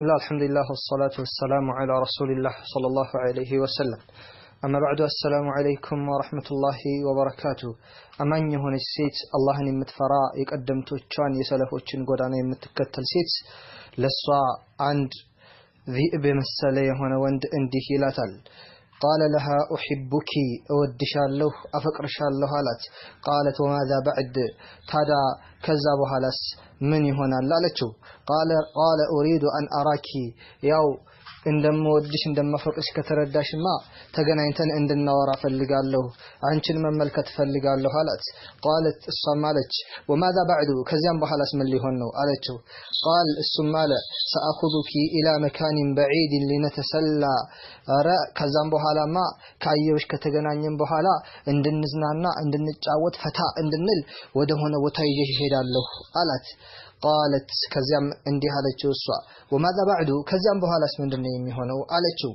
الحمد لله والصلاة والسلام على رسول الله صلى الله عليه وسلم أما بعد السلام عليكم ورحمة الله وبركاته። አማኝ የሆነች ሴት፣ አላህን የምትፈራ፣ የቀደምቶቿን የሰለፎችን ጎዳና የምትከተል ሴት ለሷ አንድ ذئብ የመሰለ የሆነ ወንድ እንዲህ ይላታል። قال لها أحبك፣ እወድሻለሁ፣ አፈቅርሻለሁ አላት። قالت وماذا بعد፣ ታዳ ከዛ በኋላስ ምን ይሆናል አለችው። قال أريد أن أراك፣ ያው እንደምወድሽ እንደማፈቅርሽ ከተረዳሽማ ተገናኝተን እንድናወራ ፈልጋለሁ፣ አንቺን መመልከት ፈልጋለሁ አላት። قالت፣ እሷም አለች፣ وماذا بعد፣ ከዚያም በኋላስ ምን ሊሆን ነው አለችው። قال፣ እሱም አለ፣ سآخذك إلى مكان بعيد لنتسلى፣ ኧረ ከዛም በኋላማ ካየሁሽ ከተገናኘን በኋላ እንድንዝናና፣ እንድንጫወት፣ ፈታ እንድንል ወደሆነ ቦታ ይዤሽ እሄዳለሁ አላት። قالت፣ ከዚያም እንዲህ አለችው እሷ፣ وماذا بعد፣ ከዚያም በኋላስ ምንድን ነው የሚሆነው አለችው።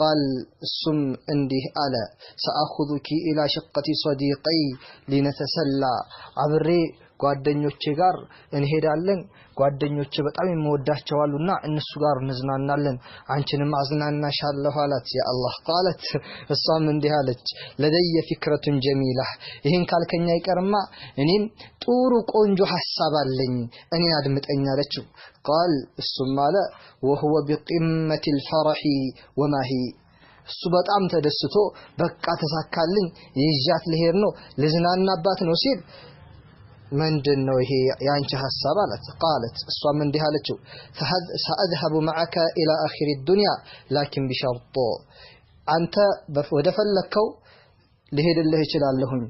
قال፣ እሱም እንዲህ አለ፣ سآخذك إلى شقة صديقي لنتسلى፣ አብሬ ጓደኞቼ ጋር እንሄዳለን። ጓደኞቼ በጣም የምወዳቸው አሉና እነሱ ጋር እንዝናናለን። አንቺንም አዝናናሻለሁ አላት። يا الله። قالت፣ እሷም እንዲህ አለች፣ لدي فكرة جميلة፣ ይህን ካልከኛ አይቀርማ እኔም ጥሩ ቆንጆ ሐሳብ አለኝ፣ እኔን አድምጠኝ አለችው። قال፣ እሱም አለ፣ وهو بقمة الفرح، وما هي? እሱ በጣም ተደስቶ በቃ ተሳካልኝ፣ ይዣት ልሄድ ነው፣ ልዝናናባት ነው ሲል ምንድን ነው ይሄ የአንቺ ሐሳብ አላት። قالت፣ እሷም እንዲህ አለችው፣ سأذهب معك إلى آخر الدنيا لكن بشرط፣ አንተ ወደ ፈለግከው ልሄድልህ እችላለሁኝ፣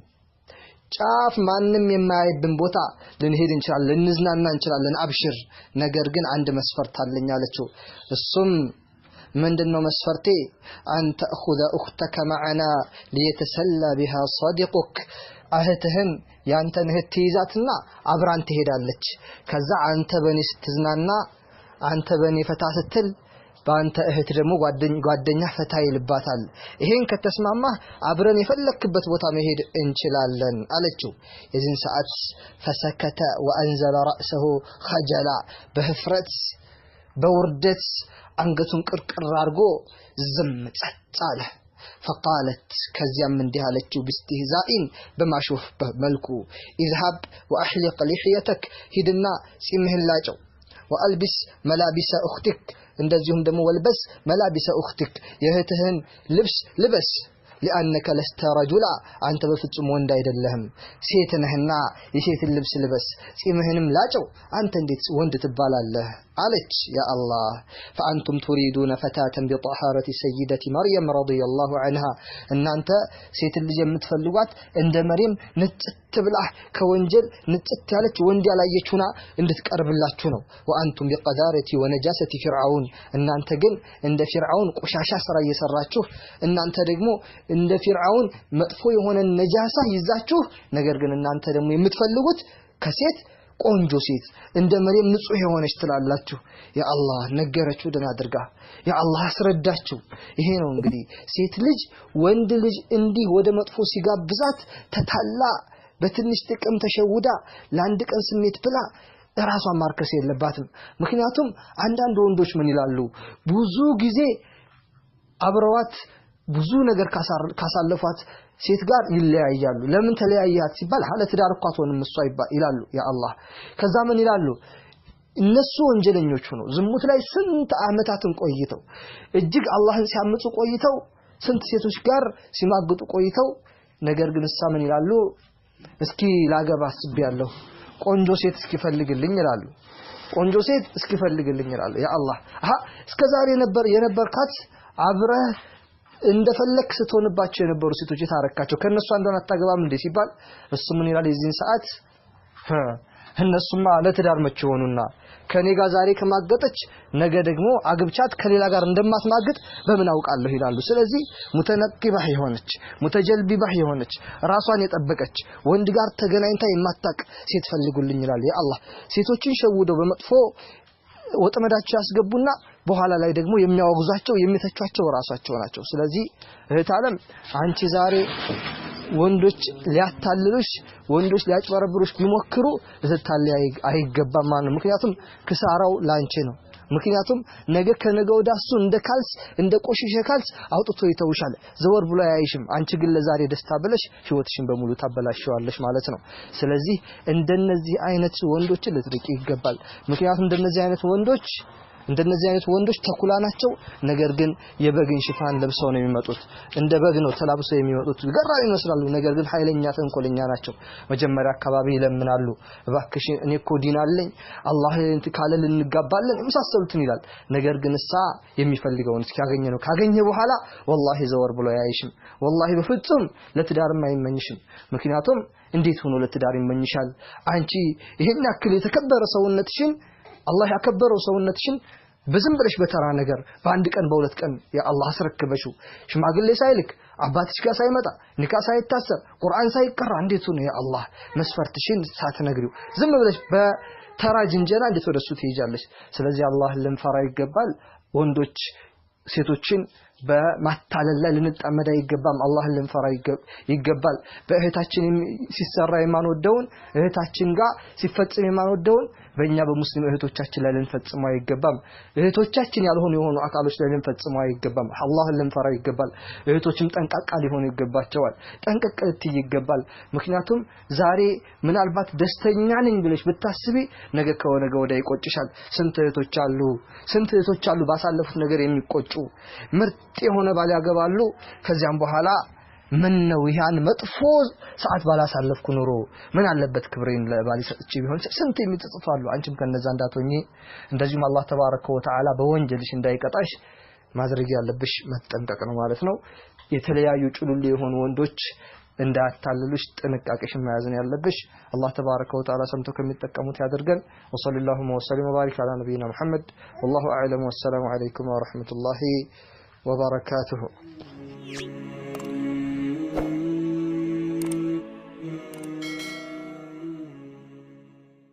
ጫፍ ማንም የማያይብን ቦታ ልንሄድ እንችላለን፣ ልንዝናና እንችላለን፣ አብሽር። ነገር ግን አንድ መስፈርት አለኝ አለችው። እሱም ምንድን ነው መስፈርቴ? أن تأخذ أختك معنا ليتسلى بها صديقك፣ እህትህን፣ ያንተን እህት ትይዛትና አብራን ትሄዳለች። ከዛ አንተ በኔ ስትዝናና፣ አንተ በኔ ፈታ ስትል፣ በአንተ እህት ደግሞ ጓደኛ ፈታ ይልባታል። ይሄን ከተስማማህ አብረን የፈለክበት ቦታ መሄድ እንችላለን አለችው። የዚህን ሰዓት فسكت وأنزل رأسه خجلا፣ በህፍረት በውርደት አንገቱን ቅርቅር አድርጎ ዝም ጸጥ አለ። فقالت፣ ከዚያም እንዲህ አለችው፣ باستهزاء፣ በማሾፍ መልኩ፣ اذهب وأحلق لحيتك፣ ሂድና ጺምህን ላጨው፣ وألبس ملابس أختك፣ እንደዚሁም ደግሞ والبس ملابس أختك፣ የእህትህን ልብስ ልበስ፣ لأنك لست رجلا፣ አንተ በፍጹም ወንድ አይደለህም፣ ሴት ነህና የሴትን ልብስ ልበስ፣ ጺምህንም ላጨው፣ አንተ እንዴት ወንድ ትባላለህ አለች። يا الله። فأنتم تريدون فتاة بطهارة السيدة مريم رضي الله عنها፣ እናንተ ሴትን ልጅ የምትፈልጓት እንደ መርየም ንጽት ብላ፣ ከወንጀል ንጽት ያለች፣ ወንድ ያላየች ሁና እንድትቀርብላችሁ ነው። وأنتم بقذارة ونجاسة فرعون፣ እናንተ ግን እንደ ፊርዓውን ቆሻሻ ስራ እየሰራችሁ፣ እናንተ ደግሞ እንደ ፊርዓውን መጥፎ የሆነ ነጃሳ ይዛችሁ፣ ነገር ግን እናንተ ደግሞ የምትፈልጉት ከሴት ቆንጆ ሴት እንደ መርየም ንጹህ የሆነች ትላላችሁ። يا الله። ነገረችው ደህና አድርጋ። يا الله፣ አስረዳችው። ይሄ ነው እንግዲህ ሴት ልጅ ወንድ ልጅ እንዲህ ወደ መጥፎ ሲጋብዛት ተታላ፣ በትንሽ ጥቅም ተሸውዳ፣ ለአንድ ቀን ስሜት ብላ ራሷን ማርከስ የለባትም። ምክንያቱም አንዳንድ ወንዶች ምን ይላሉ? ብዙ ጊዜ አብረዋት ብዙ ነገር ካሳለፏት ሴት ጋር ይለያያሉ። ለምን ተለያያት ሲባል ለትዳር እኮ አትሆንም እሷ ይላሉ። يا الله። ከዛ ምን ይላሉ? እነሱ ወንጀለኞች ሆነው ዝሙት ላይ ስንት ዓመታትን ቆይተው፣ እጅግ አላህን ሲያምፁ ቆይተው፣ ስንት ሴቶች ጋር ሲማግጡ ቆይተው፣ ነገር ግን እሳ ምን ይላሉ? እስኪ ላገባ አስቤያለሁ፣ ቆንጆ ሴት እስኪፈልግልኝ ይላሉ። ቆንጆ ሴት እስኪፈልግልኝ ይላሉ። يا الله። አሃ፣ እስከዛሬ ነበር የነበርካት አብረህ እንደፈለክ ስትሆንባቸው የነበሩ ሴቶች የታረካቸው ከነሱ አንዷን አታገባም እንዴ ሲባል እሱ ምን ይላል? የዚህን ሰዓት እነሱማ ለትዳር መቼ ሆኑና፣ ከኔ ጋር ዛሬ ከማገጠች ነገ ደግሞ አግብቻት ከሌላ ጋር እንደማትማግጥ በምን አውቃለሁ ይላሉ። ስለዚህ متنقبة የሆነች፣ متجلببة የሆነች፣ ራሷን የጠበቀች፣ ወንድ ጋር ተገናኝታ የማታቅ ሴት ፈልጉልኝ ይላሉ። يا الله። ሴቶችን ሸውደው በመጥፎ ወጥመዳቸው ያስገቡና በኋላ ላይ ደግሞ የሚያወግዟቸው የሚተቿቸው ራሳቸው ናቸው። ስለዚህ እህት ዓለም አንቺ ዛሬ ወንዶች ሊያታልሉሽ፣ ወንዶች ሊያጭበረብሩሽ ቢሞክሩ ልትታለይ አይገባም ማለት ነው። ምክንያቱም ክሳራው ላንቺ ነው። ምክንያቱም ነገ ከነገ ወዲያ እሱ እንደ ካልስ፣ እንደ ቆሸሸ ካልስ አውጥቶ ይተውሻል። ዘወር ብሎ አያይሽም። አንቺ ግን ለዛሬ ደስታ ብለሽ ህይወትሽን በሙሉ ታበላሸዋለሽ ማለት ነው። ስለዚህ እንደነዚህ አይነት ወንዶችን ልትርቂ ይገባል። ምክንያቱም እንደነዚህ አይነት ወንዶች ተኩላ ናቸው። ነገር ግን የበግን ሽፋን ለብሰው ነው የሚመጡት። እንደ በግ ነው ተላብሰው የሚመጡት። ገራም ይመስላሉ፣ ነገር ግን ኃይለኛ ተንኮለኛ ናቸው። መጀመሪያ አካባቢ ይለምናሉ። እባክሽ፣ እኔ እኮ ዲን አለኝ፣ አላህ እንትን ካለ ልንጋባለን፣ የመሳሰሉትን ይላል። ነገር ግን እሳ የሚፈልገውን እስኪያገኘ ነው። ካገኘ በኋላ ወላሂ ዘወር ብሎ አያይሽም። ወላሂ በፍጹም ለትዳርም አይመኝሽም። ምክንያቱም እንዴት ሆኖ ለትዳር ይመኝሻል? አንቺ ይሄን ያክል የተከበረ ሰውነትሽን፣ አላህ ያከበረው ሰውነትሽን በዝም ብለሽ በተራ ነገር በአንድ ቀን በሁለት ቀን የአላህ አስረክበሽው፣ ሽማግሌ ሳይልክ፣ አባትሽ ጋር ሳይመጣ፣ ኒካ ሳይታሰር፣ ቁርአን ሳይቀራ፣ እንዴት ነው የአላህ መስፈርትሽን ሳትነግሪው ዝም ብለሽ በተራ ጅንጀና እንዴት ወደሱ ትሄጃለሽ? ስለዚህ አላህን ልንፈራ ይገባል። ወንዶች ሴቶችን በማታለል ላይ ልንጣመድ አይገባም። አላህን ልንፈራ ይገባል። በእህታችን ሲሰራ የማንወደውን፣ እህታችን ጋር ሲፈጽም የማንወደውን በእኛ በሙስሊም እህቶቻችን ላይ ልንፈጽመው አይገባም። እህቶቻችን ያልሆኑ የሆኑ አካሎች ላይ ልንፈጽመው አይገባም። አላህን ልንፈራ ይገባል። እህቶችም ጠንቃቃ ሊሆኑ ይገባቸዋል። ጠንቀቅ ልትይ ይገባል። ምክንያቱም ዛሬ ምናልባት ደስተኛ ነኝ ብለሽ ብታስቢ ነገ ከነገ ወዲያ ይቆጭሻል። ስንት እህቶች አሉ፣ ስንት እህቶች አሉ ባሳለፉት ነገር የሚቆጩ። ምርጥ የሆነ ባል ያገባሉ። ከዚያም በኋላ ምን ነው ያን መጥፎ ሰዓት ባላሳለፍኩ ኑሮ፣ ምን አለበት ክብሬን ለባል ሰጥቼ ቢሆን፣ ስንት የሚጸጸቱ አሉ። አንቺም ከነዛ እንዳትሆኚ፣ እንደዚሁም አላህ ተባረከ ወተዓላ በወንጀልሽ እንዳይቀጣሽ ማድረግ ያለብሽ መጠንቀቅ ነው ማለት ነው። የተለያዩ ጩሉሌ የሆኑ ወንዶች እንዳያታልሉሽ ጥንቃቄሽን መያዝ ነው ያለብሽ። አላህ ተባረከ ወተዓላ ሰምቶ ከሚጠቀሙት ያደርገን። ወሰለላሁ ወሰለም ወባሪክ ዐላ ነቢይና ሙሐመድ፣ ወላሁ አዕለም። ወሰላሙ ዐለይኩም ወረሕመቱላሂ ወበረካቱሁ።